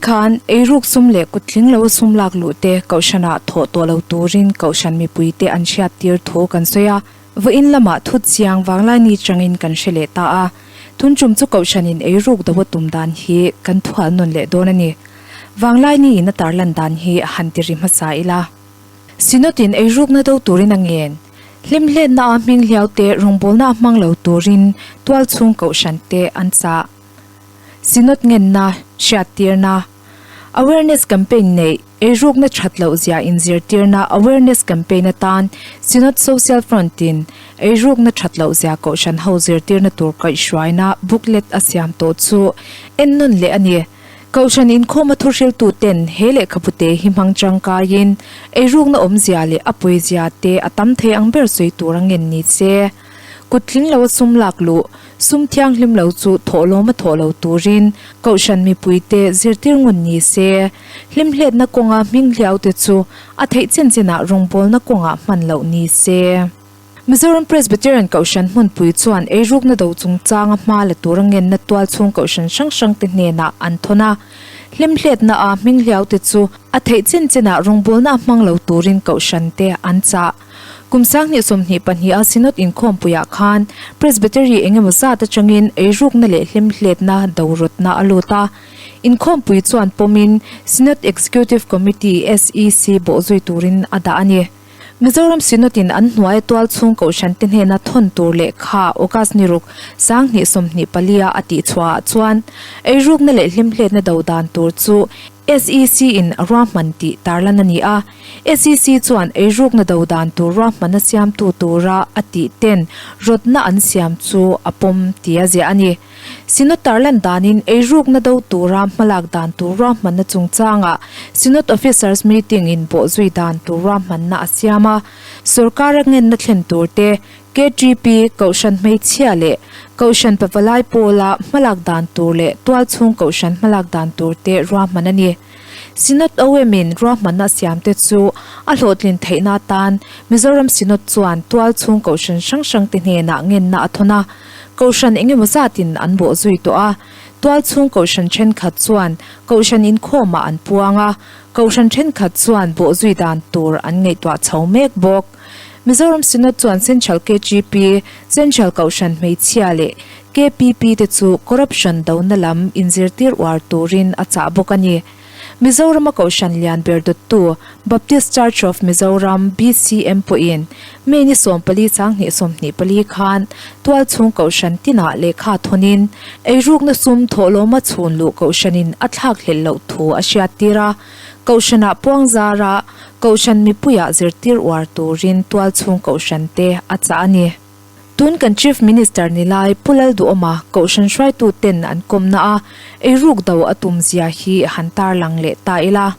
khan eiruk sum leh kuttling lo sum lak luh te kohhranah thawh tawh lo turin kohhran mipuite an hriattir thu kan sawi a, vawiin lamah thut chiang vanglaini changin kan hre leh ta a. Tuntum chu kohhranin eiruk do a tum dan hi kan thual nawn leh dawn a ni. Vanglaini in a tarlan dan hi han ti ri hmasa ila. Synod-in eirukna do turin a ngen. Hlimhlenna a hming hliau te rawngbawlna a hmang lo turin tualchhung kohhran te an chah. Synod ngenna, hriattirna, Awareness campaign neih, eirukna that loh zia inzirtirna awareness campaign atan Synod Social Front-in eirukna that loh zia kohhran ho zirtirna tur kaihhruaina booklet a siam tawh chu ennawn leh a ni. Kohhran inkhawma thuhriltuten he lehkhabute hi hmang tangkaiin eirukna awmzia leh a pawizia te a tam thei ang ber sawi tur a ngen ni se. Kut tling lo a sum lak luh, sum thianghlim lo chu thawhlawm a thawh lo turin Kohhran mipuite zirtir ngun ni se, hlimhletna kawnga hming hliaute chu a theih chin chinah rawngbawlna kawngah hman loh ni se. Mizoram Presbyterian Kohhran hmunpui chuan eirukna do chungchanga hma la tura ngenna tualchhung kohhran hrang hrangte hnenah an thawn a. Hlimhletna a hming hliaute chu a theih chin chinah rawngbawlna a hmang lo turin kohhrante an chah. Kum 2022 a Synod inkhawmpuiah khan Presbytery engemaw zat atangin eirukna leh hlimhletna dorawtna a lut a. Inkhawmpui chuan pawmin Synod Executive Committee, SEC, bawhzui turin a dah a ni. Mizoram Synod in an hnuaia tualchhung kohhrante hnena thawn tur lehkha August ni ruk 2024 a a tihchhuahah chuan eirukna leh hlimhletna do dan tur chu SEC in a ruahman tih tarlan a ni a. SEC chuan eirukna do dan tur ruahmanna siamtu tura a tih ten rawtna an siam chu a pawm tih a ziah a ni. Synod tarlan danin eirukna do tura hmalak dan tur ruahmanna chungchangah Synod Officers Meeting in bawhzui dan tur ruahmanna a siam a, sorkara ngenna thlen tur te, KTP, Kohhran Hmeichhia leh Kohhran Pavalai pawla hmalak dan tur leh tualchhung Kohhran hmalak dan tur te ruahman a ni. Synod OM in ruahmanna a siam te chu a hlawhtlin theihna atan Mizoram Synod chuan tualchhung Kohhran hrang hrang te hnenah ngenna a thawn a, Kohhran engemaw zatin an bawh zui tawh a, tualchhung Kohhran thenkhat chuan Kohhran inkhawmah an puang a, Kohhran thenkhat chuan bawh zui dan tur an ngaihtuah chho mek bawk. Mizoram Synod chuan Central KGP, Central Kohhran Hmeichhia leh KPP te chu corruption dona lam inzirtir uar turin a chah bawk a ni. Mizorama Kohhran lian ber dawttu Baptist Church of Mizoram, BCM, pawhin May ni 14 2024 khan tualchhung Kohhran tinah lehkha thawnin eirukna sum thawhlawma chhun luh Kohhranin a thlakhlelh loh thu a hriattir a. Kohhranah puangzara Kohhran mipuiah zirtir uar turin tualchhung Kohhrante a chah a ni. Tun kan Chief Minister ni lai Pu Lalduhawma Kohhran hruaitu ten an kawmna a eiruk do a tum zia hi han tarlang leh ta ila.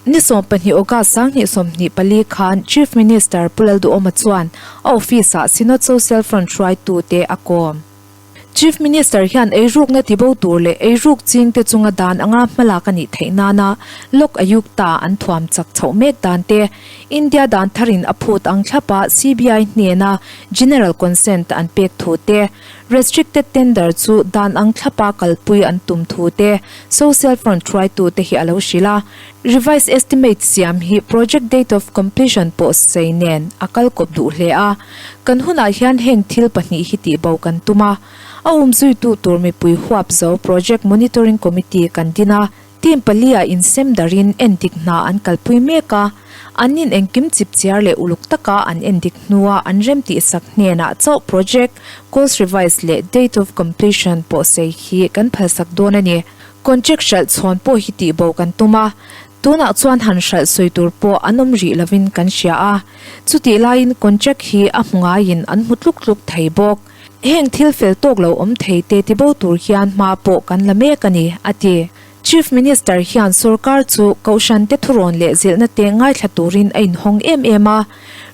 Ni 12 August 2024 khan Chief Minister Pu Lalduhawma chuan a office ah Synod Social Front hruaitu te a kawm. Chief Minister hian eirukna tibo tur leh eiruk chingte chunga dan anga hmalak a nih theih nana Lok Ayukta an thuam chak chhoh mek dan te, India dan tharin a phut ang thlapa CBI hnena General Consent an pek thu te, Restricted Tender chu dan ang thlapa kalpui an tum thu te Social Front hruaitute hi a lo hrilh a. Revised Estimate siam hi Project Date of Completion pawh sei nen a kal kawp duh hle a. Kan hunah hian heng thil pahnih hi tihbo kan tum a. A umzuitu tur mipui huap zo Project Monitoring Committee kan din a, team pali-ah insem darin endik hna an kalpui mek a. An in engkim chipchiar leh uluk taka an endik hnua an remtihsak hnenah chauh Project Cost Revise leh Date of Completion pawh sei hi kan phalsak dawn a ni. Contract hralh chhawn pawh hi tihbo kan tum a, tunah chuan han hralh sawi tur pawh an awm rih lovin kan hria a, chutih laiin contract hi a hmu ngaiin an hmu tluk tluk thei bawk. Heng thil fel tawk lo awm thei te tibo tur hian hma pawh kan la mek a ni, a ti. Chief Minister hian sorkar chu Kohhrante thurawn leh zilhna te ngaithla turin a inhawng em em a,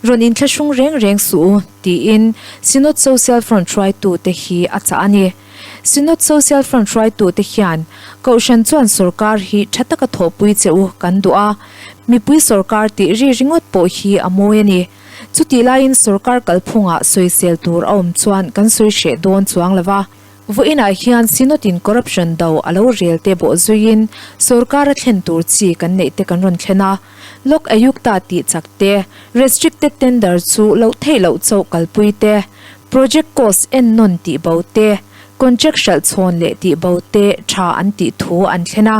rawn inthlahrung reng reng suh u, tiin Synod Social Front hruaitute hi a chah a ni. Synod Social Front hruaitute hian Kohhran chuan sorkar hi tha taka thawhpui che u kan duh a, mipui sorkar tih ri ringawt pawh hi a mawi a ni. Chutih laiin sorkar kalphungah sawisel tur a awm chuan kan sawi hreh dawn chuang lo va. Vawiinah hian Synod in corruption do a lo rel te bawh zuiin sorkar a thlen tur chi kan neih te kan rawn thlen a. Lok Ayukta tih chak te, restricted tender chu loh theih loh chauh kalpui te, project cost ennawn tih bo te, contract hralh chhawn leh tih bo te tha an tih thu an thlen a.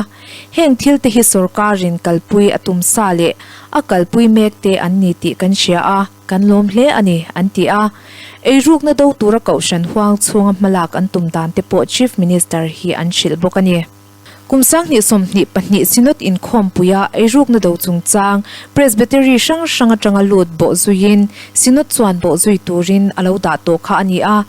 Heng thil te hi sorkarin kalpui a tum sa leh a kalpui mek te an ni tih kan hria a. Kan lawm hle a ni, an ti a. Eirukna do tura kohhran huang chhunga hmalak an tum dan te pawh Chief Minister hi an hrilh bawk a ni. Kum 2022 Synod inkhawmpuia eirukna do chungchang Presbytery hrang hrang atanga lut bawh zuiin Synod chuan bawh zui turin a lo dah tawh kha a ni a.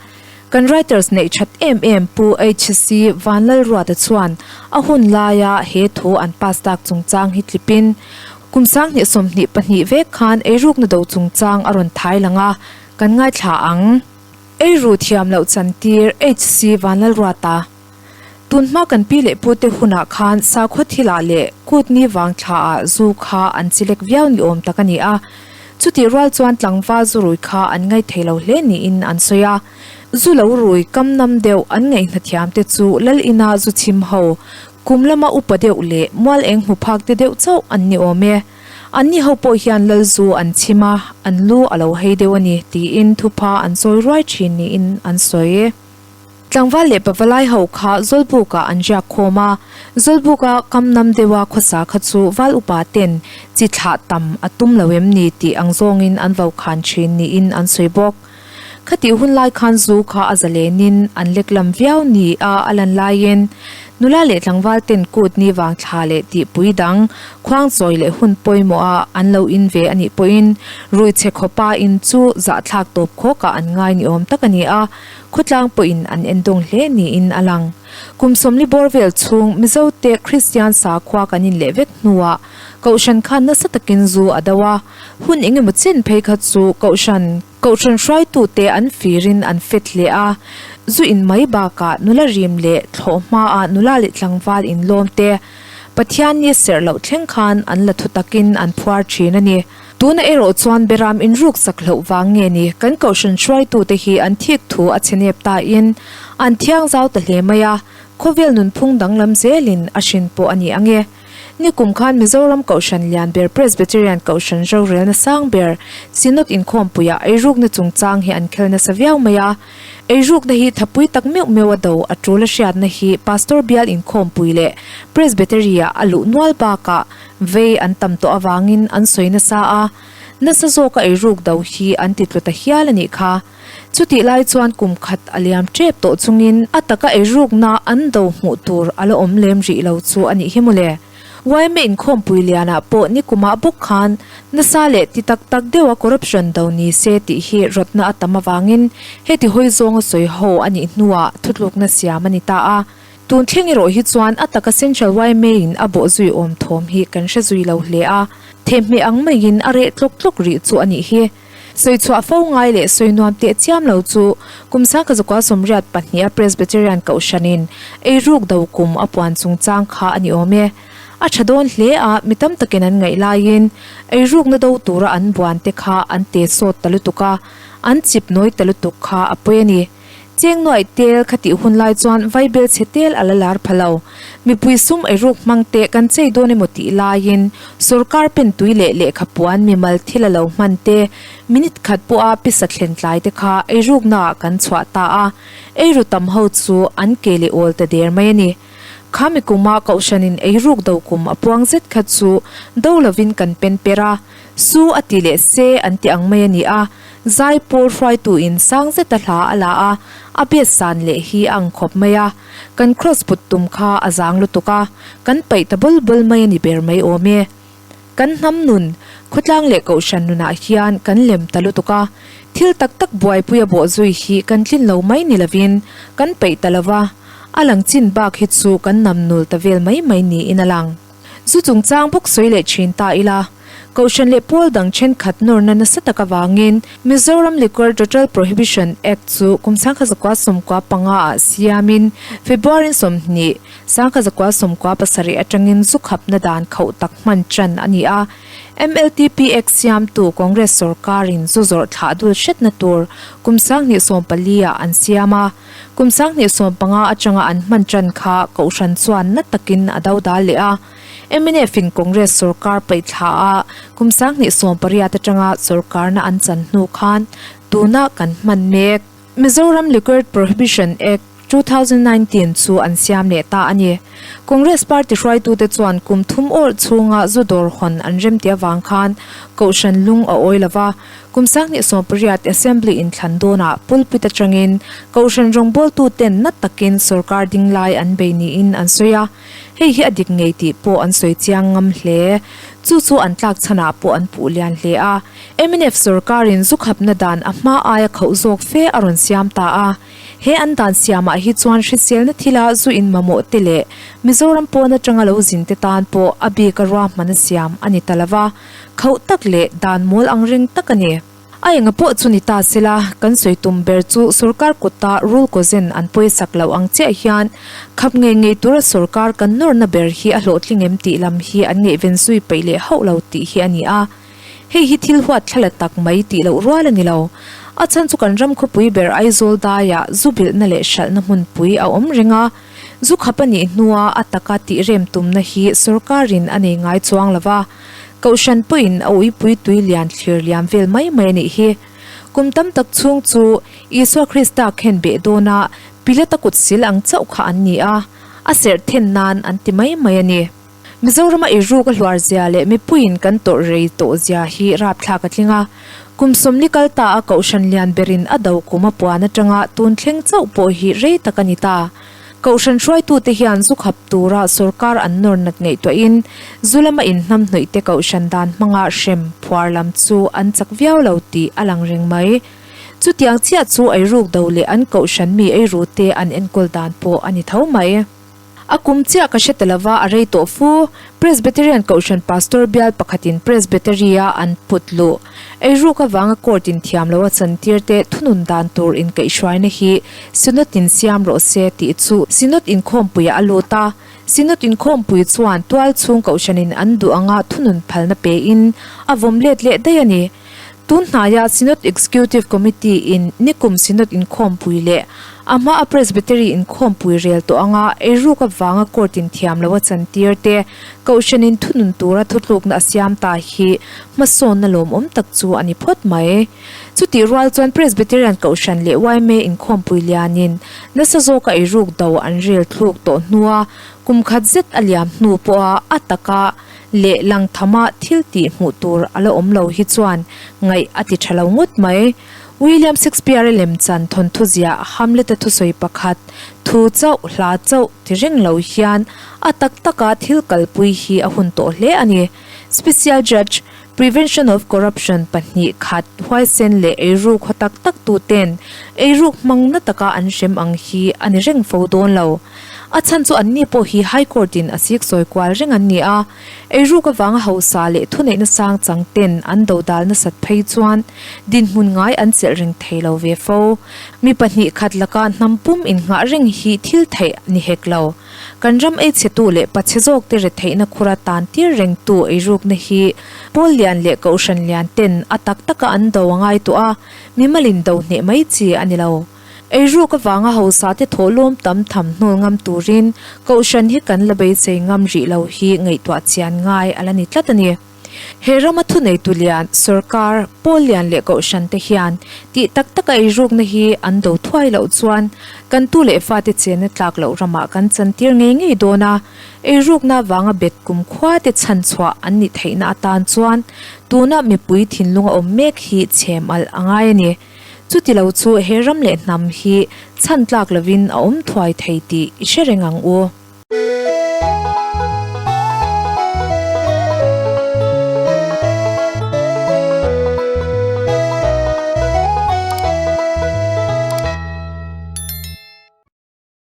Kan writers neih that em em Pu HC Vanlalruata chuan a hun laia he thu an pass tak chungchang hi tlipin Kum 2022 vek khan eirukna do chungchang a rawn thai lang a, kan ngaithla ang. Eiru thiam loh chantir HC Vanlalruata. Tunhma kan pi leh pute hunah khan sakhaw thilah leh kutni vang thlaah zu kha an chilek viau ni awm tak a ni a. Chutih rual chuan tlangval zu rui kha an ngaithei lo hle niin an sawi a. Zu lo rui kam nam deuh an ngaihna thiamte chu lal ina zu chhim ho Kum lama upa deuh leh mual eng hmu phak te deuh chauh an ni awm e. Anni ho pawh hian Lalzu an chhim a, an lu a lo hei deuh a ni tiin thupha an sawi ruai thin niin an sawi. Tlangval leh pavalai ho kha Zawlbukah an riak khawm a, Zawlbuka kam nam deuha khawsa kha chu val upa ten chi thlah tam a tum lo em ni tih ang zawngin an vokhan thin niin an sawi bawk. Khatih hun lai khan zu kha a zalenin an lek lam viau ni a a lan laiin nula leh tlangval ten kut ni vang thla leh tihpui dang khuang chawi leh hun pawimawh a an lo in ve a nih pawhin rui chhe khawpa in chu zahthlak tawp khawkah an ngai ni awm tak a ni a, khawtlang pawhin an endawng hle niin a lang. Kum 40 bawr vel chhung Mizote Kristian sakhua kan inleh vek hnuah Kohhran khan nasa takin zu a do a, hun engemaw chen phei kha chu Kohhran Kohhran hruaitute an firin an fet hle a, zu in mai bakah nula rim leh thlawh hmaah nula leh tlangval inlawm te Pathian ni serh loh thleng khan an la thu takin an phuar thin a ni. Tunah erawh chuan beram inruk sak hloh vang nge ni kan kohhran hruaitute hi an thik thu a chhe nep tain an thiang zau ta hle mai a, khawvel nunphung danglam zelin a hrin pawh a ni ang e. Nikum khan Mizoram Kohhran lian ber Presbyterian Kohhran rorelna sang ber Synod inkhawmpuiah eirukna chungchang hi an khel nasa viau mai a. Eirukna hi thapui tak meuh meuh a do a tul a hriatna hi Pastor bial inkhawmpui leh Presbytery-ah a luh nual bakah vei an tam tawh avangin an sawi nasa a, nasa zawka eiruk do hi an ti tlu ta hial a nih kha. Chutih lai chuan kum khat a liam tep tawh chungin a taka eirukna an do hmuh tur a la awm lem rih lo chu a nih hi mawle. Yma inkhawmpui lianah pawh nikumah bawk khan nasa leh ti tak tak deuha corruption do ni se tih hi rawtna a tam avangin heti hawi zawnga sawi ho a nih hnuah thutlukna siam a ni ta a. Tun thleng erawh hi chuan a taka Central yma in a bawh zui awm thawm hi kan hre zui lo hle a, thehmeh ang maiin a reh tlawk tlawk rih chu a nih hi. Sawi chhuah fo ngai leh sawi nuam teh chiam lo chu kum 1982 a Presbyterian Kohhranin eiruk do kum a puan chungchang kha a ni awm e. A tha dawn hle a, mi tam takin an ngaih laiin eirukna do tura an buan te kha an te sawt ta lutuk a, an chip nawi ta lutuk kha a pawi a ni. Cheng nuaih tel kha tih hun lai chuan vaibel chhe tel a la lar pha lo. Mipui sum eiruk hmang te kan chei dawn emaw tih laiin sorkar pen tui leh lehkha puan mimal thil a lo hman te, minute khat pawha pisa thlen tlai te kha eiruknaah kan chhuah ta a, eiru tam ho chu an ke leh awl ta der mai a ni. Kha mi kuma Kohhranin eiruk do kum a puang zet kha chu do lovin kan pen per a, su a ti leh se an ti ang mai a ni a, Zaipawl hruaitu in sang zeta hla a la a, a bet san leh hi a ang khawp mai a. Kan cross put tum kha a zang lutuk a, kan paih ta bawl bawl mai a ni ber mai awm e. Kan hnam nun, khawtlang leh kohhran nunah hian kan lem ta lutuk a, thil tak tak buaipui a bawh zui hi kan tlin lo mai ni lovin kan paih ta lova, a lang chin bak hi chu kan nam nul ta vel mai mai niin a lang. Zu chungchang bawk sawi leh thin ta ila. Kohhran leh pawl dang thenkhat nawrna nasa tak avangin Mizoram Liquor Total Prohibition Act chu kum 1995 ah siamin February 20, 1997 atangin zu khapna dan khauh tak hman tan a ni a. MLTP Act siamtu Congress sorkarin zu zawrh thlah dul hretna tur kum 2014 ah an siam a. Kum 2015 atanga an hman tan kha Kohhran chuan na takin a dodal leh a. Mnf in Congress sorkar paih thla a kum 2018 atanga sorkarna an chan hnu khan tuna kan hman mek. Mizoram Liquor Prohibition Act, 2019 chu an siam leh ta a ni. Congress party hruaitute chuan kum thum awrh chhunga zu dawr hawn an remti avang khan Kohhran lung a awi lo va, kum 2018 Assembly inthlan dawnah pulpit atangin Kohhran rawngbawltuten na takin sorkar ding lai an bei niin an sawi a. Hei hi a dik ngei tih pawh an sawi chiang ngam hle. Chu chu an tlak chhanah pawh an puh lian hle a. Mnf sorkarin zu khapna dan a hma aia khauh zawk fe a rawn siam ta a. He an dan siamah hi chuan hriselna thila zu in mamawh te leh Mizoram pawn atanga lo zin te tan pawh a bika ruahman a siam a ni ta lova, khauh tak leh dan mawl ang reng tak a ni. A enga pawh chu ni ta sela, kan sawi tum ber chu sorkar kuta rul kawzen an pawisak loh ang chiah hian khap ngei ngei tura sorkar kan nawrna ber hi a hlawhtling em tih lam hi an ngaihven zui peih leh hauh lo tih hi a ni a. Hei hi thil huat thla la tak mai tih loh rual a ni lo. A chhan chu kan ram khawpui ber Aizawl daiah zu bilhna leh hralhna hmunpui a awm reng a, zu khap a nih hnua a taka tih rem tumna hi sorkarin a nei ngai chuang lo va. Kohhran pawhin a uipui tui lian thlir liam vel mai mai a nih hi. Kum tam tak chhung chu Isua Krista khen beh dawna Pilata kut sil ang chauh kha an ni a, a serh then nan an ti mai mai a ni. Mizorama eiruk a hluar zia leh mipuiin kan tawrh rei tawh zia hi rapthlak a tling a. Kum 40 kal ta a Kohhran lian berin a do kum a puan atanga tun thleng chauh pawh hi rei tak a ni ta. Kohhran hruaitute hian zu khap tura sorkar an nawr nat ngaihtuahin zu lama inhnamhnawihte kohhran dan hmanga hrem phuar lam chu an chak viau lo tih a lang reng mai. Chutiang chiah chu eiruk do leh an kohhran mi eirute an enkawl dan pawh a ni tho mai. A kum chiah ka hre ta lova a rei tawh fu. Presbyterian Kohhran Pastor bial pakhatin Presbytery-a an put luh eiruk avanga court in thiam lo a chantir te thunun dan tur inkaihhruaina hi Synod in siam rawh se tih chu Synod inkhawmpuiah a lut a. Synod inkhawmpui chuan tual chhung Kohhranin an duh anga thunun phalna pein a vawm let leh daih a ni. Tun hnaia Synod Executive Committee in nikum Synod inkhawmpui leh a hmaa Presbytery inkhawmpui rel tawh anga eiruk avanga court in thiam lo a chantir te Kohhranin thunun tura thutlukna a siam ta hi hmasawnna lawmawm tak chu a ni phawt mai. Chutih rual chuan Presbyterian Kohhran leh yma inkhawmpui lianin nasa zawka eiruk do an rel thluk tawh hnua kum khat zet a liam hnu pawha a taka leh lang thama thil tih hmuh tur a la awm lo hi chuan ngaih a ti tha lo ngawt mai. William Shakespeare-a lemchan thawnthu ziah Hamlet-a thusawi pakhat, Thu chauh, hla chauh ti reng lo hian a tak taka thil kalpui hi a hun tawh hle a ni. Special Judge, Prevention of Corruption 2 khat huaisen leh eiruk haw tak tak tuten eiruk hmang na taka an hrem ang hi a ni reng fo dawn lo. A chhan chu anni pawh hi High Court in a sik sawi kual reng an ni a, eiruk avanga hausa leh thuneihna sang chang ten an dodal nasat phei chuan dinhmun ngai an chelh reng thei lo ve fo. Mi 2 khat laka hnam pum innghah reng hi thil theih ni hek lo. Kan ram ei chhetu leh pachhe zawk te retheihna khura tan tir rengtu eirukna hi pawl lian leh kohhran lian ten a tak taka an do a ngai tawh a, mimalin do hneh mai chi a ni lo. Eiruk avanga hausa te thawhlawm tam tham hnawl ngam turin Kohhran hi kan la beisei ngam rih lo hi ngaihtuah chian ngai a la ni tlat a ni. He rama thuneitu lian, sorkar, pawl lian leh Kohhran te hian tih tak taka eirukna hi an do thuai loh chuan kan tu leh fate chenna tlak loh ramah kan chantir ngei ngei dawn a, eirukna avanga bet kumkhua te chhanchhuah an nih theihna atan chuan tuna mipui thinlung a awm mek hi chhem alh a ngai a ni. Chuti lo chu he ram leh hnam hi chhan tlak lovin a awm thuai thei tih i hre reng ang u.